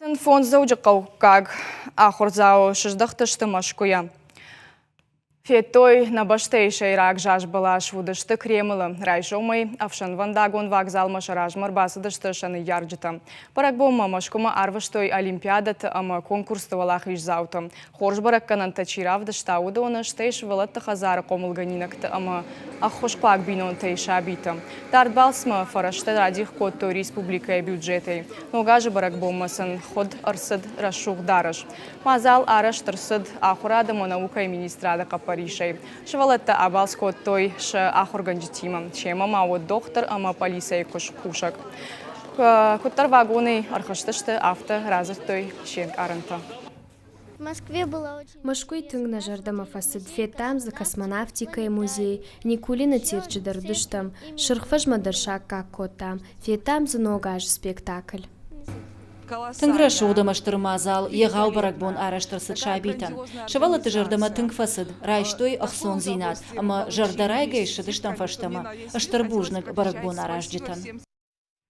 35 дзӕуджыхъӕуккаг ахуырдзауы сыздӕхтысты Мӕскуыйӕ. Федтой, нӕ бӕстӕйы сӕйраг заз бӕлас уыдысты Кремлы. Райсомӕй ӕфсӕнвӕндагон вагзалмӕ сӕ размӕ ӕрбацыдысты сӕ ныййарджытӕ. Бӕрӕгбонмӕ Мӕскуымӕ арвыстой олимпиадӕты ӕмӕ конкурсты уӕлахиздзауты. Хорз бӕрӕггӕнӕнтӕ чи равдыста, уыдоны, стӕй сывӕллӕтты хӕдзары хъомылгӕнинӕгты ӕмӕ ӕххуысхъуаг бинонтӕй сабиты. Дард балцмӕ фӕрӕзтӕ радих кодтой республикӕйы бюджетӕй. Ног азы бӕрӕгбонмӕ сын хуыд ӕрцыд рӕсугъд дарӕс. Мадзал арӕзт ӕрцыд Ахуырад ӕмӕ наукӕйы министрады хъӕппӕрисӕй. Сывӕллӕттӕ абалц кодтой сӕ ахуыргӕнджытимӕ. Семӕ ма уыд дохтыр ӕмӕ полицӕйы кусӕг. Куыддӕр вагонӕй ӕрхызтысты, афтӕ радзырдтой се нкъарӕнтӕ. Мӕскуыйы тынг нӕ зӕрдӕмӕ фӕцыд, федтам дзы космонавтикӕйы музей, Никулины цирчы дӕр уыдыстӕм, Сырх фӕзмӕ дӕр саккаг кодтам, федтам дзы Ног азы спектакль. Тынг рӕсугъд ӕмӕ стыр мадзал, егъау бӕрӕгбон арӕзт ӕрцыд сабитӕн. Сывӕллӕтты зӕрдӕмӕ тынг фӕцыд, райстой ӕхцондзинад ӕмӕ зӕрдӕрайгӕ ссыдыстӕм фӕстӕмӕ. Стыр бузныг бӕрӕгбон аразджытӕн.